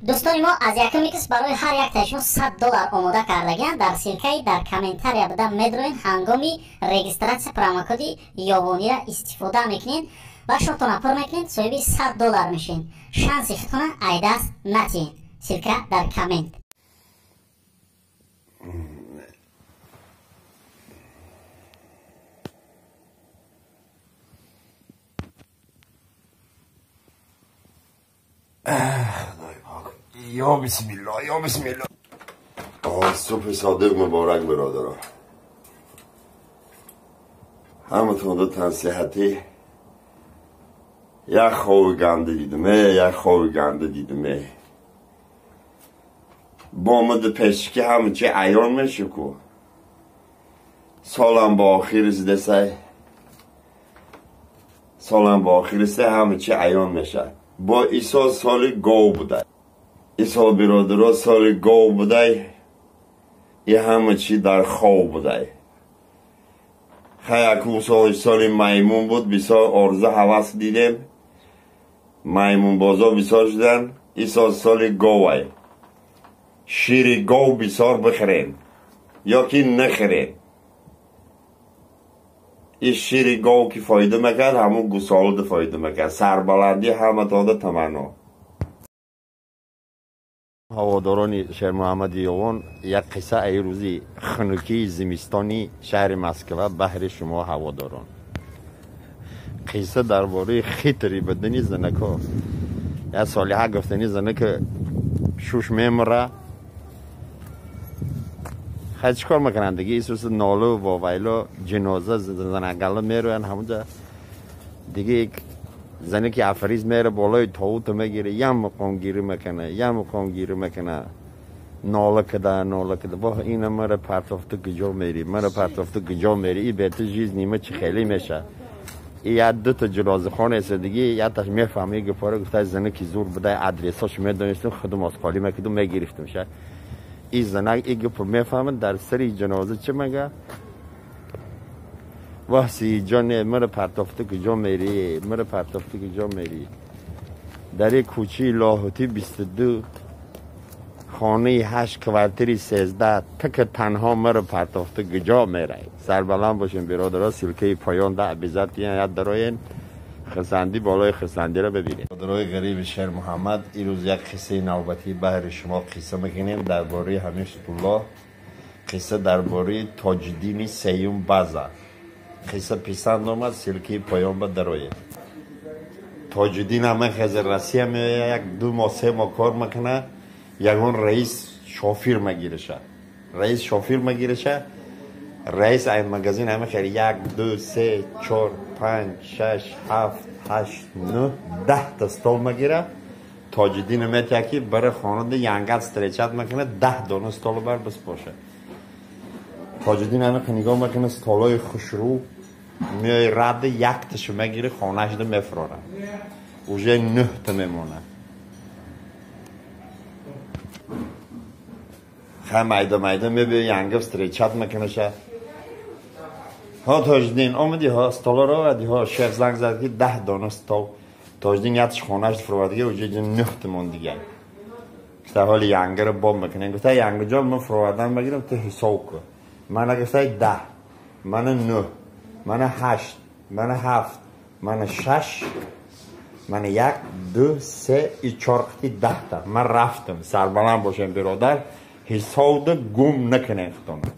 Дӯстони мо, аз якум икс барои ҳар яктаи шумо $100 омода кардагианд. Дар ссылка и дар комментария буда медроен, ҳангоми регистрация промокоди Ёвонира истифода мекунед ва шотона пур мекунед, соҳиби $100 мешед. Шанси худтона айдаст натиҳед. Ссылка дар коммент. یا بسم الله، یا بسم الله. صبح صادق مبارک برادرها. همتون دو تنصیحتی. یک خواب گنده دیدم، یک خواب گنده دیدم. با مد پیشکی همه چی عیان میشه کو. سالم با آخر رسیده سای. سالم با آخر رسیده همه چی عیان میشه. با ایسا سال گاو بوده. ایسا برادرها سال گاو بوده. یه همه چی در خواب بوده. خیلی سال سال میمون بود، بسیار آرزو هوس دیدیم. میمون بازا بسیار شدن. ایسا سال گاوه. شیر گاو بسیار بخرین یا که نخرین. این شیر گاو که فایده میکرد همون گوساله فایده میکرد. سربلندی همه داده تمنا. هواداران شیر محمد یوان، یک قصه ای روزی خنکی زمستانی شهر مسکو بهر شما هواداران. قصه درباره خطری بدنی زنکا. یک سالی گفتنی زنک شوش میمره. خیلی چیکار میکنن دیگه؟ ایسوس نالو و ویلا جنازه زنگالا میروین همونجا دیگه. یک زنی که افریز میره بالای تاوت میگیره، یه مقام گیری میکنه، یه مقام گیری میکنه، ناله کده ناله کده، واه این مره پرتافته کجا میری، مره پرتافته کجا میری، این به تو جیز نیمه چی خیلی میشه. این یه دو تا جنازه خانه است دیگه، یه تاش میفهمه گپاره گفته زنی که زور بده ادرساش میدونستم خودم از خالی میکردم میگرفتم شه. این زنک این گپ میفهمه در سری جنازه چه میگه؟ واه جان مرا پرتافته کجا میری، مرا پرتافته کجا میری. در یک کوچه لاهوتی 22 خانه 8 کوارتری 13 تک تنها مرا پرتافته کجا میری. سربلند باشین برادرها. سلکه پایان ده بیزت یاد دراین خرسندی بالای خرسندی را ببینید. برادرای غریب شیر محمد، این روز یک قصه نوبتی بهر شما قصه میکنیم درباره همیش الله. قصه درباره تاجدین سیوم بازا. قصه پسند آمد، سلکه پایان به درایه. تاجدین همه خزر رسیه میایه، یک دو ماه سه ماه کار میکنه، یگان رئیس شافیر مگیرشه. رئیس شافیر مگیرشه. رئیس این مگزین همه خیلی 1 2 3 4 5 6 7 8 9 10 تا ستول مگیره. تاجدین میتیه که برای خانه ینگت ستریچت میکنه، 10 دانه ستول بر بس باشه. تاجدین همه که نگاه میکنه ستولای خوشرو میای رد یک تشو میگیره خانهش ده میفراره. اوجه 9 تا میمونه. خیلی میده میده میبیه ینگه ستریچت میکنه شه. ها تاجدین آمدی ها ستولا رو آوردی ها. شیخ زنگ زد که 10 دانه ستول. تاجدین یتش خانهش فرورد دیگه اوجه 9 تا مون دیگه. گفته حال ینگه رو بام میکنه. گفته ینگه جان من فروردن بگیرم تو حساب کن. من گفته 10، من 9، من 8، من 7، من 6، من 1 2 3 4 قطی 10 تا. من رفتم. سربلند باشم برادر. حساب گم نکنه خودتون.